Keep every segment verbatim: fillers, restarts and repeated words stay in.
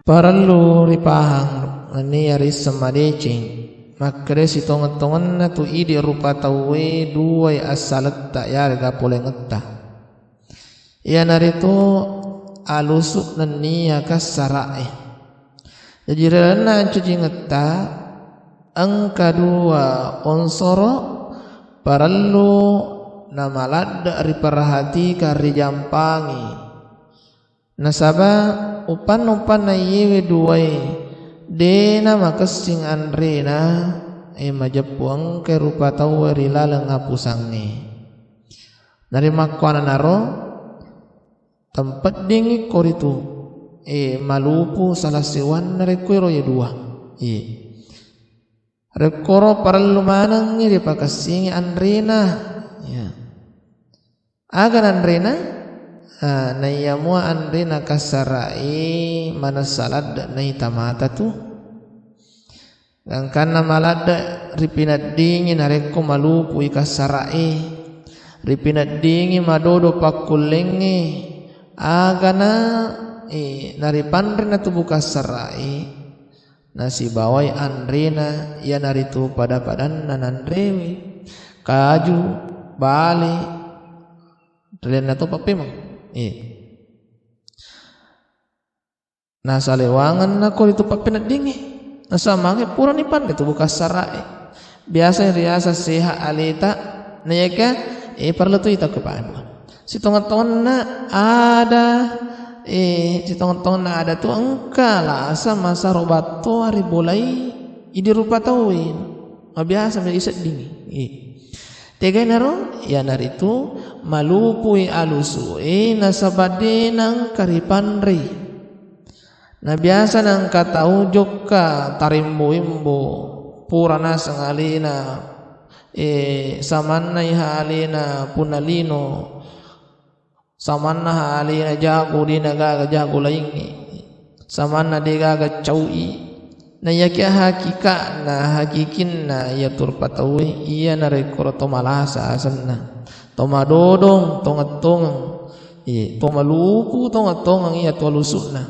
Parellu ripahang nenniya risseng madeceng, makkeda sitongeng-tongenna tu idi rupa tauwe duwai assaletta yarega polengetta. Iyanaritu alusu nenniya kassara'e. Jaji, ri lalenna ancajingetta, engka dua onsoro parellu namaladde riperhatikang, rijampangi. Nasaba upanna-upanna iyewe duwae dena makessing anrena, e, majeppu engkai rupa tauwe ri laleng apusangnge. Narimakkuananaro, tempeddingi koritu, e, malupu salah sewanna rekko ero ye dua. Iye. Rekkoro parellu manengngi ripakessingi anrena. Ya. Aga nanrena? Ah, naiyamua anrena kassara'i manessa ladde naita mata tu. Gangkanna maladde ripineddingi narekko malupui kassara'i, ripineddingi madodo pakkullengnge, agana, eh, naripanrena tubu kassara'i, nasibawai anrena, iyanaritu pada-padanna nanrewe, kaju, bale, rilainna to pappemeng. Eh. Nasalewangenna ko ritu pappeneddingnge. Nasaba mage purani panre tubu kassara'e. Biasa riaseng sehat aleta, naiyakka, eh, parellu tu ita kepada. Sitongeng-tongenna ada, eh, sitongeng-tongenna ada tu engka lasa masaro battoa ribolai idi rupa tauwe. Mabiasa mi iseddingi. Eh. Tegainaro, iyanaritu malupui alusu'e nasaba de nengka ripanrei. Na biasa nengka tau jokka tarimbo-imbo, pura naseng alena, eh, samanna iha alena punna lino, samanna ha alena jago, de na gaga jago laingnge, samanna de gaga cau'i. Naiyakia hakika'na, hakikinna iya tu rupa tauwe, iya narekko to malasa asenna, to madodong tongeng-tongeng, iya, to malupu tongeng-tongeng iya tu alusu'na.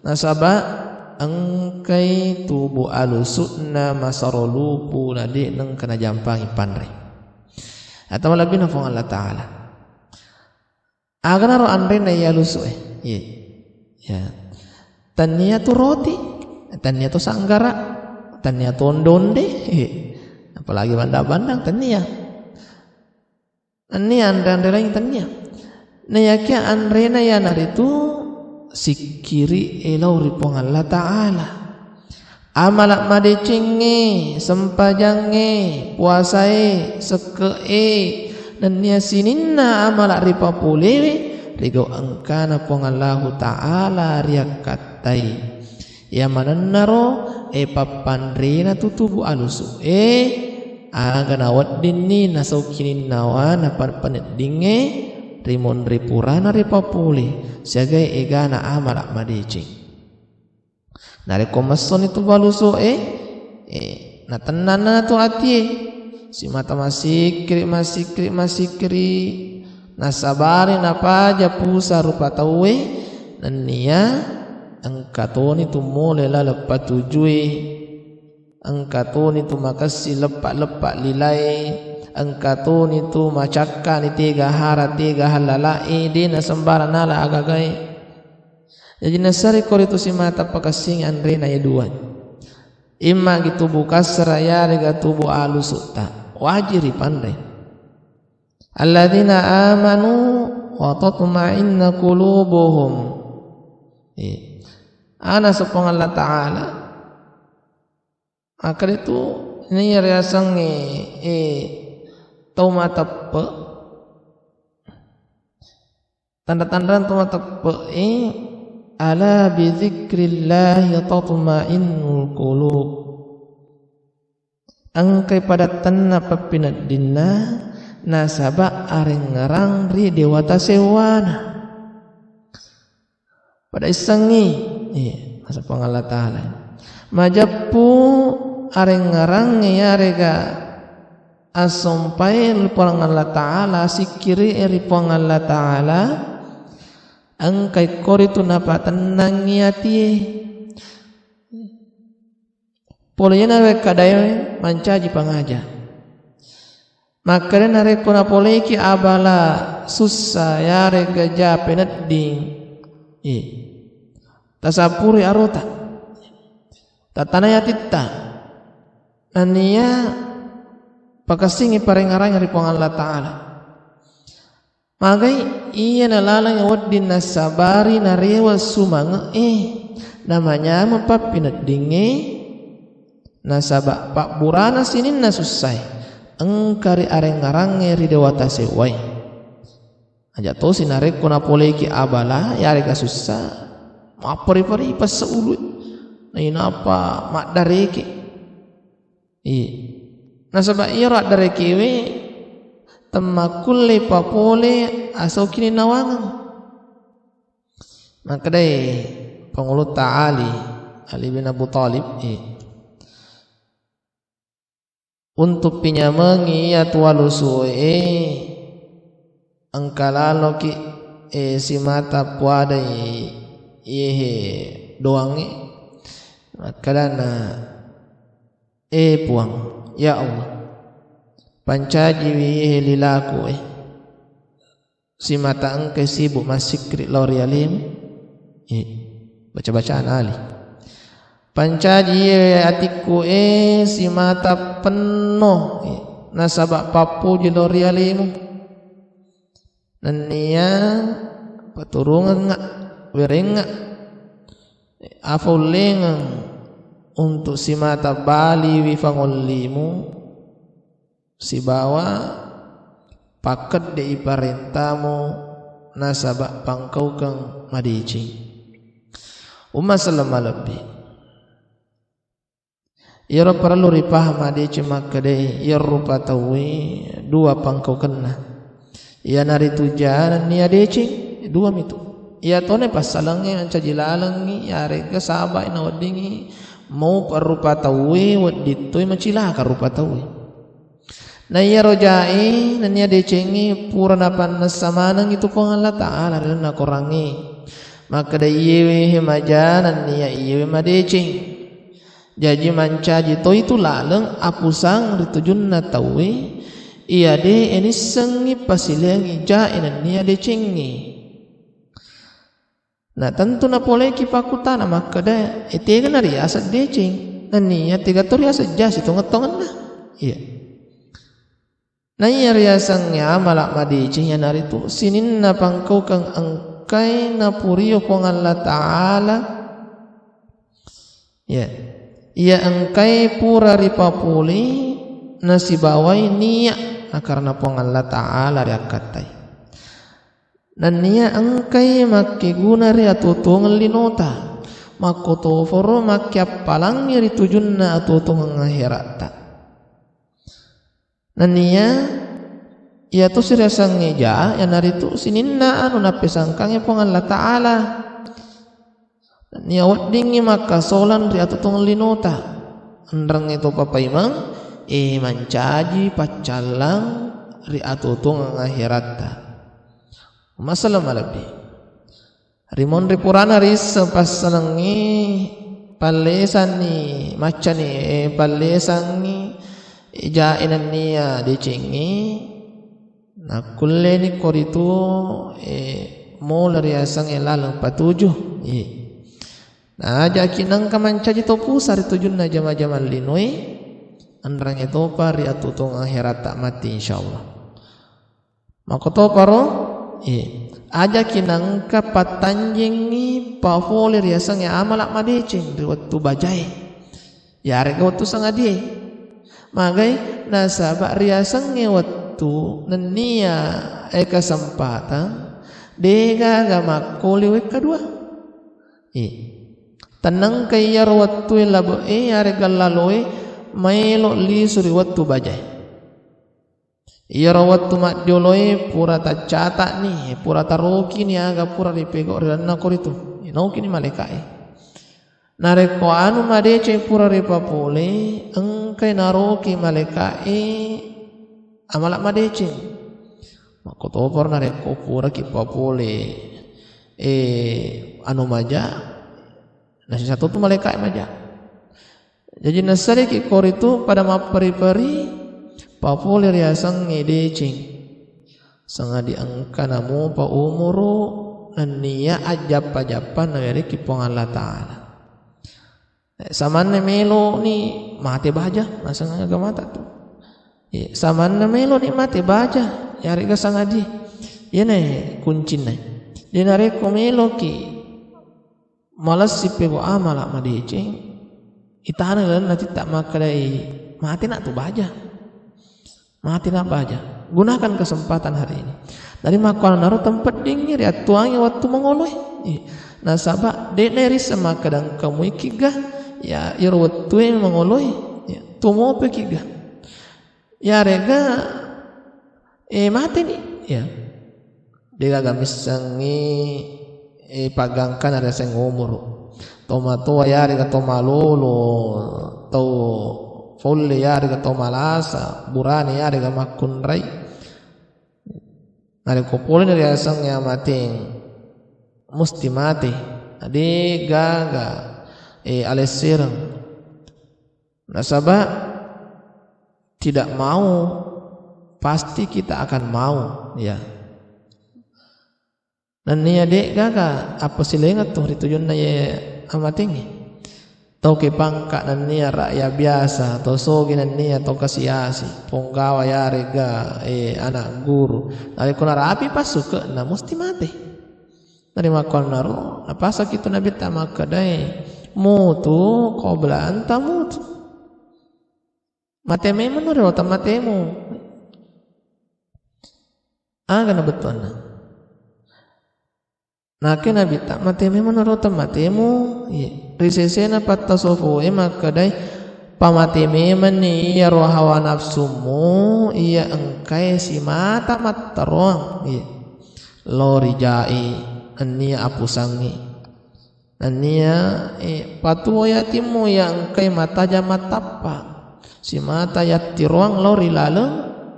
Nasaba engkai tubu alusu'na masaro lupu na de nengka najampangi panre. Atau malebbina Puang Allah Ta'ala. Aganaro anrena iya lusu'e. Iya. Ya. Tania tu roti, tania tu sanggara, tania tu onde-onde. Iya. Apalagi bandang-bandang, tania. Nennia anre-anre laing tania. Naiyakia anrena iyanaritu sikkiri e lao ri Puang Allah Ta'ala. Amala madecengnge, sempajangnge, puasae, sekke'e, nennia sininna amala ripapolewe, rigau engkana Puang Allahu Ta'ala riakkattai. Iya manennaro, e, pappanrena tu tubu alusu'e, aga naweddinni nasau kininnawa napappaneddingnge rimonri purana ripapole, siagai egana amala madeceng. Narekko messoni tu baluso'e, eh, natennanna tu atie. Simata masikkiri, masikkiri, masikkiri. Nasabari napaja pusa rupa tauwe, nennia engka toni tu mole laleng patujue. Engka toni tu makessing leppa-leppa lilae. Engka toni tu macakkani tega hara, tega hallala'e, de nasembarang nala agagae. Jaji, nassariko ritu simata pakessingi anrena iya dua. Imma gi tubu kassara yarega tubu alusutta. Wajib ripanre. Alladzina amanu wa tatma'innu qulubuhum. Eh. Ana sepong Allah Ta'ala. Makkeda tu naiya riasengnge, eh, tau mateppe. Tanra-tanrang tau mateppe'e, ala bidzikrillahi tatmainnul qulub. Engkai padattenna pappineddinna, nasaba arengngerang ri dewata sewwana. Pada issengngi, iya, nasaba Puang Allah Ta'ala. Majeppu arengngerangnge yarega assompae ri Puang Allah Ta'ala, sikkiri'e ri Puang Allah Ta'ala, engkai koritu napatennangngi atie. Pole iyana wekka dae mancaji pangaja. Makkeda narekko napoleiki abala sussa yarega ja penedding, eh, tasappuroi arota, tatanai atitta, nennia pakessingi parengngerangnge ri Puang Allah Ta'ala. Magai iyana laleng wedding nassabari narewe sumange'e, namanyameng pappineddingnge, nasaba pabburana sininna sussae engka ri arengngerangnge ri dewata sewwae. Aja tosi narekko napoleiki abala yarega sussa, mapperi-peri pesse ulue, nainappa maddareke. Iya. Nasaba iyaro addarekewe temmakkulle papole asokini nawangeng. Makkedai Pangulutta Ali, Ali bin Abu Thalib, iya, untuk pinyamengi iya tualusue, engka laloki, eh, simata puadai iyehe doangnge. Makkedana, "Eh Puang, ya Allah, pancajiwi iyehe lilaku, eh, simata engkai sibuk massikri lao ri alemu." Eh, baca-bacana Ali. "Pancaji iye atikku, eh, simata penno, eh, nasaba pappuji lao ri alemu. Nennia paturungengnga, werengnga, afa ullengeng untuk simata baliwi fangollimu sibawa pakkedde'i parentamu nasaba pangkaukeng madeceng." Umma selleng malebbi. Iyaro parellu ripahang madeceng makkedae, iyaro rupa tauwe dua pangkaukenna. Iyanaritu ja nennia deceng, dua mitu. Iya tona passalengnge mancaji lalengngi, yarega sabai naweddingngi maupa rupa tauwe, wedding toi macilaka rupa tauwe. Na iyaro jae nennia decengnge pura napannessa manengngi tu Puang Allah Ta'ala ri lalenna Korangnge. Makkeda, "Iyewe he maja nennia iyewe madeceng." Jaji mancaji toi tu laleng apusang ri tujunna tauwe, iya de enissengngi pasileangngi jae nennia decengnge. Na tentu napoleiki pakkutana makkeda, "E, tega nariaseng deceng? Nennia tega to riaseng ja sitongeng-tongenna?" Iya. Naiya riasengnge amala madeceng iyanaritu sininna pangkaukeng engkai napurio Puang Allah Ta'ala. Ya. Iya engkai pura ripapole nasibawai niat nakarena Puang Allah Ta'ala riakkattai. Nennia engkai makkeguna ri atuo-tuongeng linota, makkotoparo makkiappalangngi ri tujunna atuo-tuongeng aheratta. Nennia iyatu siriasengnge ja, iyanaritu sininna anu nappesangkangnge Puang Allah Ta'ala. Nennia weddingngi makkasolang ri atuo-tuongeng linota. Enrengnge topa paimeng, e, mancaji paccallang ri atuo-tuongeng aheratta. Masalah malebbi. Rimonri purana risseng passalengngi, pallesanni, maccani, e, pallesangngi, e, jae nennia decengngi, nakkulleni koritu, e, mola riasengnge laleng patuju. Iya. Najaki nengka mancaji to pusa ri tujunna jama-jamang linoe, enrengnge topa ri atuo-tuongeng aheratta matti, insyaallah. Makkotoparo? Iya. Ajaki nengka pattanjengngi papole riasengnge amala madeceng ri wettu bajae. Yarega wettu sangadie. Magai nasaba riasengnge wettu nennia, e, kesempatan degaga makkoli wekka dua. Iya. Tennengka iyaro wettue labe'e yarega laloe maelo lisu ri wettu bajae. Iyaro wettu majjoloe pura taccata'ni, pura tarokini aga pura ripegau ri lalenna koritu. Naukini malaeka'e. Narekko anu madeceng pura ripapole, engkai naroki malaeka'e amala madeceng. Makkotoparo narekko puraki papole, e, anu maja, nasisa totu malaeka'e maja. Jaji nassariki koritu pada mapperi-peri, papole riasengnge deceng. Sangadi engka namupa umuru nennia ajjappa-jappa nawereki Puang Allah Ta'ala. Eh, samanna meloni mate baja, naseng agamata tu. Eh, samanna meloni mate baja, yarega sangadi. Iyana kuncinna. Jadi narekko meloki malessi pego amala madeceng, itana lalenna titta makkedai, mate na tu baja. Mate na baja. Gunakan kesempatan hari ini. Dari makkuannaro tempeddingngi riattuangi wettu mangoloi. Iya. Nasaba de'na irisseng makkeda engka muikiga, ya, iro wettue mangoloi, ya, tumopekiga. Yarega, eh, mateni, ya. Degaga missengngi, eh, paggangkana riaseng umuru. Tomatoa yarega tomalolo, tau folle yarega tomalasa, burane yarega makkunrai. Narekko poleni riaseng ya mateng, musti mate. Degaga, eh, alessereng. Nasaba tidak mau, pasti kita akan mau, ya. Nennia de'gaga appasilengeng tu ri tujunna ye amatengnge. Tau ke pangka nennia rakyat biasa, tau sogi nennia tau kasi-asi, ponggawa yarega, eh, anak guru. Narekko narapi passuke'na, musti mate. Narimakkuannaro, napasaki tu Nabitta makkedae, mutu qabla an tamutu. Mate memeng no ri tau matemu. Aga na bettuanna? Nake Nabitta, mate memeng no ri tau matemu. Iya. Ri sesena pattasofoe makkedai, pamate memenni iyaro hawa nafsummu, iya engkae simata matteroang. Iya. Lao rijai, nennia apusangngi. Nennia, eh, patuo yatimmu iya engkai mataja matappa. Simata yattiroang lao ri laleng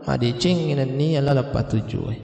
madecengngi nennia laleng patujue.